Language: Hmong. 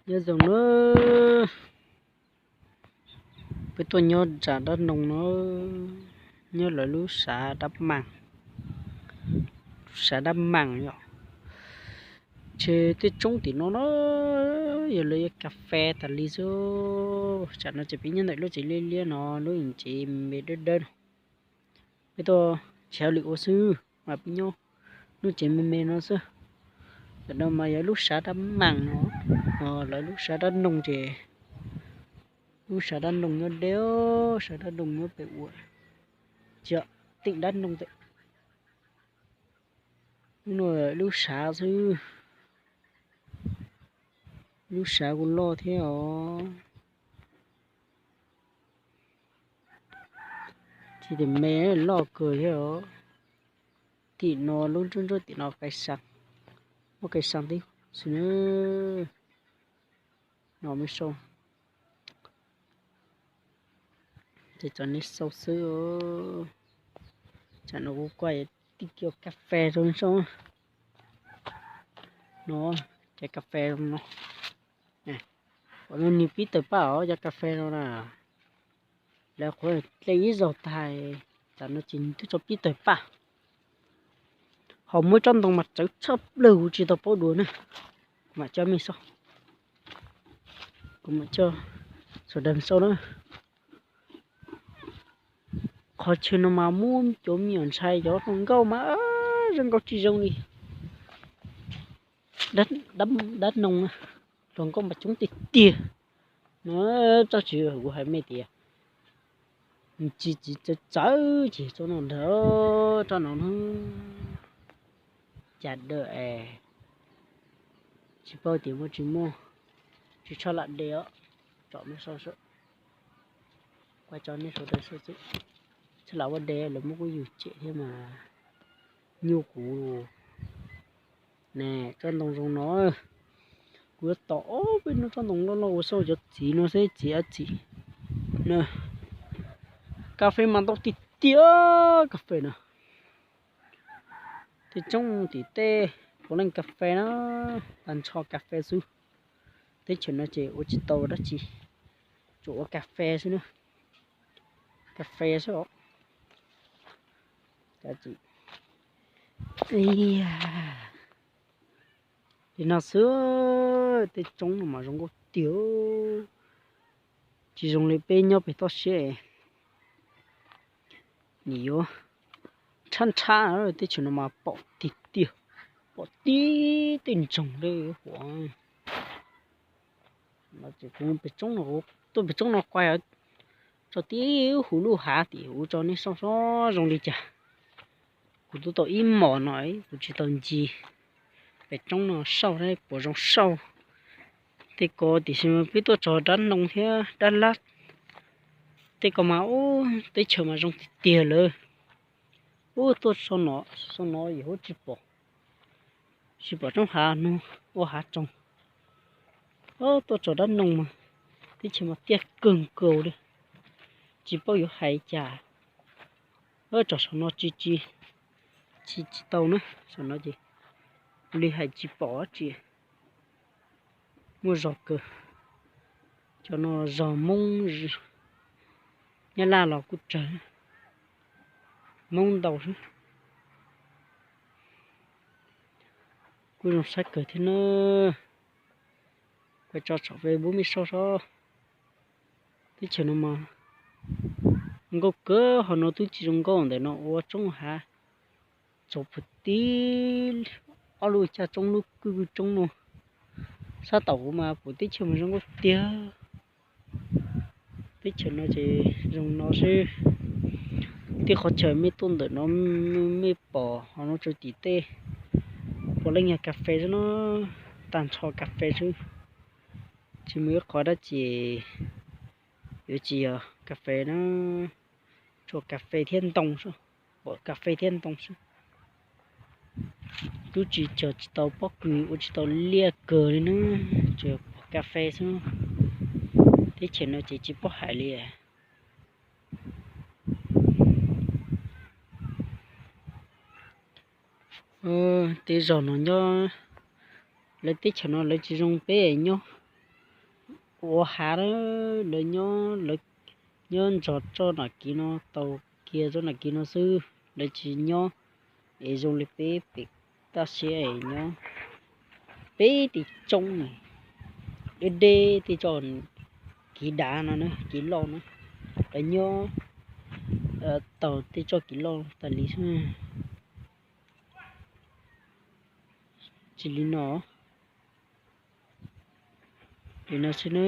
Nyob zoo na, peb tuaj nyob nram dab noog no, nyob lawv lub sav dab maas, sav dab maas yom. Ces tej tsoob tim no no yog lawv yuav kas fes tas li xwb. Tsam no ces peb nyob ntawm lub tsev liab liab no, lub tsev me dawb dawb no. Peb tuaj tsis hauj lwm ua xwb mas peb nyob lub tsev me me no xwb. Ntawm no mas yog lub sav dab maas no, lawv lub sav dab noog ces lub sav dab noog nyob deb, sav dab noog nyob pem ua, tsis yog, teem dab noog tes. Lub no lub sav xwb, lub sav kuj loj thiab os. Tsis tias me, loj kawg thiab os. Tim no lub nruab nruab tim no qe sa, muaj qe sa tib xwb na. No me sau, ces cov nej sau xwb. Tsam no kuv kuaj tib kiag kas fes rau nej sau. No, cov kas fes no, no nws pib tawg paj os, cov kas fes no na. Lawv qhuav dlej ib zaug tag, tsam no ces twb tso pib tawg paj. Ho muaj tsob ntoo mas tsawv tshaj plaws kuv tsis tau paub dua na. Kuv mam coj mej sau, kuv mam coj sawv daws sau na. Qhov chaw no mas muaj cov me nyuam ntxhais cov hluas nkauj mas zoo nkauj tsis zoo li. Dab noog, hluas nkauj mas coob tiag tiag. No, tsob tsis kuv hais mej tias tsis tsis txawv txawv ces tsob no ntag, tsob no na. Cas dawm es tsis paub tias muaj tsis muaj, tsis tshaj lam de os. Tsom nej sau, kuaj tso nej sau daws xwb. Tshaj lam ua de lawv muab kuv yug tsem thiab mas nyuaj kuv. Ne, tsob ntoo zoo no, kuv yuav tom ob peb hnub tsob ntoo loj loj ua xauj cov txiv no seb txiv dab tsi. Kas fes mas ntau tiag tiag, kas fes na. Tej tsoob tim tej puav leej kas fes na, tag nrho kas fes xwb. Teb chaws no ces ua tsis tau dab tsi, tsuas ua kas fes xwb na. Kas fes xwb os. Li no xwb, tej tsoob no mas zoo nkauj tiag, tsis zoo li peb nyob pem toj siab. Nim yuav nrhab nrhab, teb chaws no mas pom tiag tiag, pom tib tej ntsoog li huam. Pem tsoob no, tuaj pem tsoob no quaj tso tib huv lub hav tim huv tso nej soj sob zoo li cas. Kuv twb tau ib mos no kuv tsis tau ncig pem tsoob no soj puas zoo soj. Tej ko tiam sis mas peb tuaj txog dab noog thiab dab lab, tej ko mas ub teb chaws mas zoo tiag tiag lawm. Ub tuaj so no, so no yus ub tsis pom, tsis pom roob hav no, ua hav tsoog. Tuaj txog dab noog mas teb chaws mas tiaj kawg nkaus li, tsis paub yuav hais cas. Txog saum no tsis, tsis, tsis tau na, saum no ces li hais tsis pom dab tsi. Muaj zog kawg, cov no zog Hmoob, Nyab Laj los kuj tsawg, Hmoob ntau xwb. Kuj zoo saib kawg thiab na. Kuv tso saum Facebook mej soj sob. Teb chaws no mas nkauj kawg, ho no twb tsis zoo nkauj, ntawm no ua tsoob hav txaus puag tib ob lub caj tsoob lub kwj kwj tsoob no. Sab tom kuv mas pum teb chaws mas zoo nkauj tiag. Teb chaws no ces zoo no xwb. Tej qhov chaw mej tuaj ntawm no mej pom ho no tsaws tim tej puav leej yog kas fes xwb no, tag nrho kas fes xwb. Tsis muaj ib qhov dab tsi yuav tsis yog kas fes na, tsuas kas fes thiab ntoo xwb, pom kas fes thiab ntoo xwb. Tub tsis cog tsis tau pob kws ua tsis tau liaj kawg li na, tsuas pom kas fes xwb. Teb chaws no ces tsis paub hais li. Tej zog no nyob, lawv teb chaws no lawv tsis zoo peb nyob. Ua hav na, lawv nyob, lawv nyob ntsoov tsob nam kiv no, tau kiag tsob nam kiv no xwb, lawv tsis nyob es zoo li peb pem toj siab es nyob peb tim tsoob, deb deb tej tsob kiv dav no na, kiv loj na, lawv nyob tau tej tsob kiv loj tas li xwb. Tsis li no, li no xwb na.